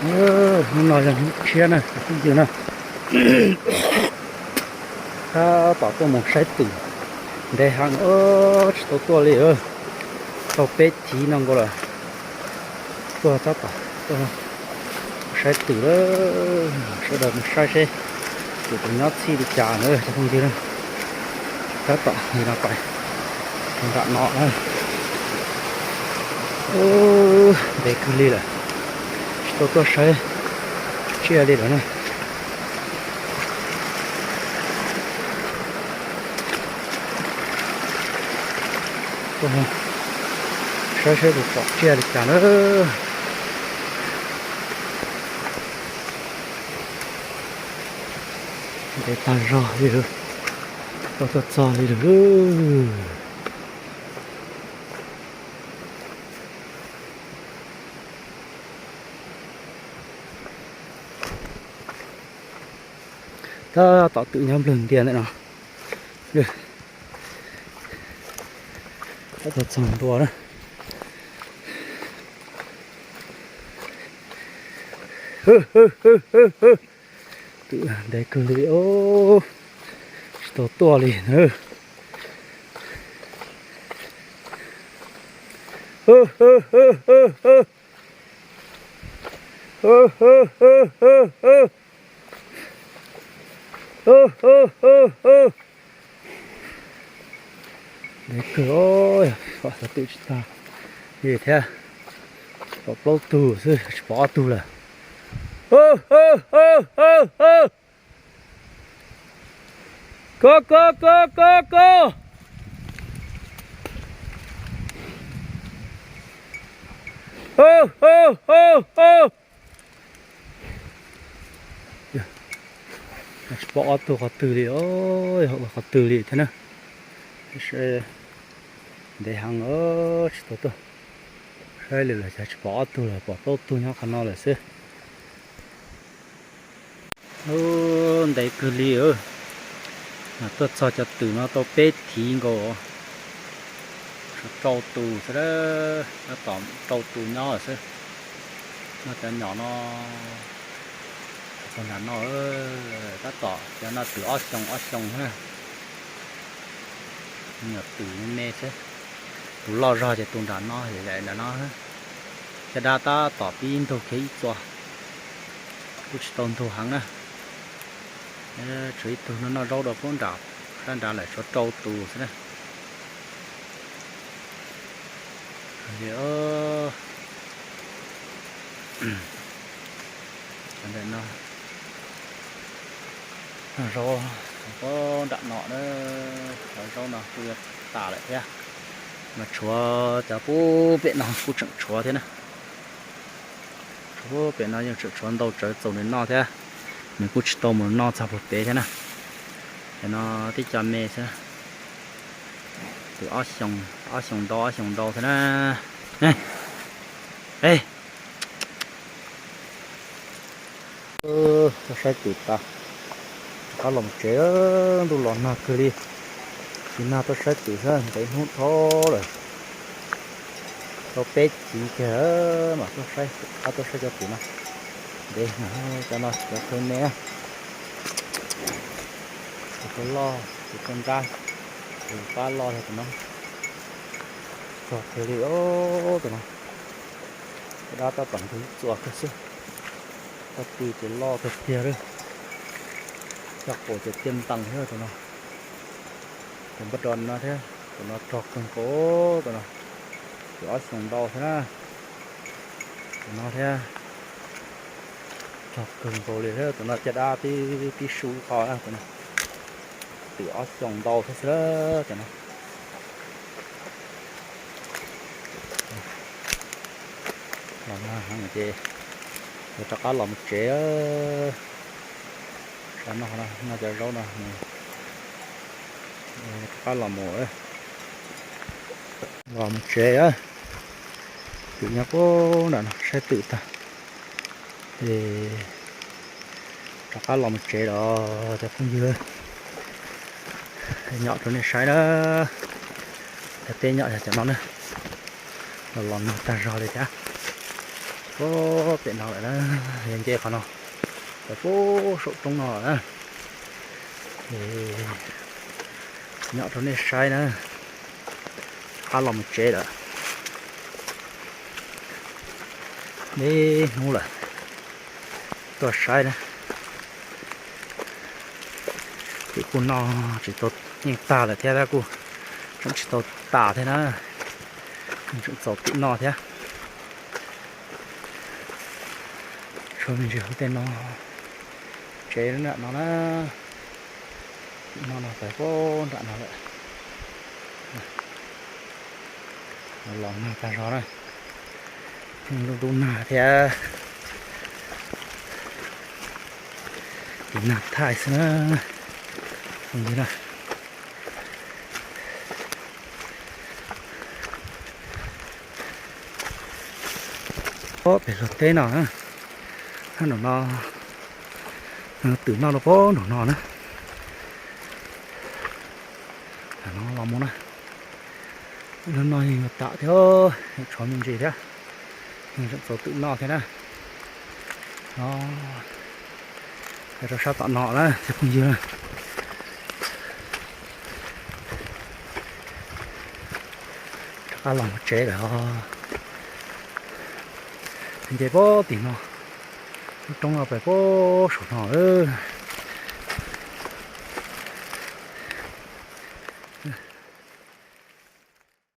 Hnub no yog hnub tshiab na cov phooj ywg na. Tab tom tuaj mus saib twm ntev heev, tsis tau tuaj li, tau peb thiv no nkaus lawm. Tuaj tab tom tuaj saib twm lawm, sawv daws mus saib seb twm puas nyob txhij li cas na cov phooj ywg na. Tab tom li no pais nram no na. Ntev kawg li lawm, tsis tau tuaj saib tsiaj li lawm na. Saib seb puas pom tsiaj li cas na. Ntev tag zog li lawm, tsis tau tuaj txog li lawm. Tab tom twm nyob nplawg ntias ntawm no. Tab tom txog ntua na. Twm ntev kawg li, tsis tau tuaj li na. Ntev kawg, pom xov twm tsis tag li thiab. Pom plaub tug xwb tsis pom ob tug lawm. Ko ko ko ko ko. Tsis pom ob tug qhov twg li, yog ua qhov twg li thiab na. Ntev heev, tsis tau tuaj saib li lawm, tsis pom ob tug lawm, pom plaub tug nyob qhov no lawm xwb. Ntev kawg li, tuaj txog cov twm no tau peb thiv nkaus, tshuav rau tus xwb, tab tom rau tus nyob lawm xwb. No cov nyom no, txog nram no, tab tom cov no twm ob xyoos ob xyoos na. Nyom twm me me xwb, tus loj zog ces tus nram no, yam nram no. Caj dab tab tom pib ntug kiag ib txua, kuj tsis tau ntug heev na. Tshuav ib tug no noj zaub rau puag nram, sab nrad lawm, tshuav rau tus xwb na. Ntawm no noj zaub puag nram no na, cov zaub no kuj yuav tas lawm thiab. Mas tshuav cov puag pem no kuj tseem tshuav thiab na. Tshuav puag pem no yeej tseem tshuav ntau tsawv txaus nws noj thiab. Nws kuj tsis tau mus noj txog puag pem thiab na. Cov no tib co me xwb. Twm ob xyoos, ob xyoos ntau ob xyoos ntau thiab na. Tuaj saib twm tas, rov qab los tsev, ntuj los nag kawg li. Tsis nag tuaj saib twm xwb ntev hnub dhau lawm. Tau peb chiv kiag mas tuaj saib, rov qab tuaj saib cov twm no. Ntev, cov no cov kawg me, tus kawg loj, tus kawg nrab, tus pab loj yog tus no. Txog kiag li, tus no. Caj dab tab tom ntug ib txua kawg xwb. Txoj pw ces loj tiag tiag li. Caj qaum ces tiaj ntees thiab tus no. Tus npab do no thiab, tus no rog kawg nkaus tus no. Twm ob xyoos ntau thiab na. Tus no thiab, rog kawg nkaus li thiab, tus no caj dab pib pib su qho na tus no. Twm ob xyoos ntau thiab xwb tus no. Los nag heev ces yuav rov qab los mus tsev. Tsam no noj cov zaub no, rov qab los mus, los mus tsev. Twm nyob puag nram no, saib twm tag es rov qab los mus tsev los cov phooj ywg, nyom rau nej saib na. Cov teb nyom yog cov no na, los los nag tag zog li thiab. Pem no lawm na, yog nce qhov no, pem pub saum roob no lawm na. Nyob rau nej saib na, rov qab los mus tsev lawm. Deb hnub lawm, tuaj saib na. Twm kuj noj tsis tau, yeej tag lawm thiab, kuj tseem tsis tau tas thiab na, tseem txaus twm noj thiab. Tshuav me ntsis hauv tej no, tsev nram no na, twm noj no pem pub nram no lawm. Los nag tag zog na, lub ntub nag thiab, tiv nag thaij xwb na. Ob pem hluag teb no, hab nram no, twm noj rau pem nram no na. Tam no los mus na, lub no yeej yuav tas thiab, tshuav me ntsis thiab, yeej tseem txaus twm noj thiab na. No, rau sab tom no na cov phooj ywg na. Rov qab los mus tsev lawm os. Nce pem tim no, lub roob no pem pem saum no lawm.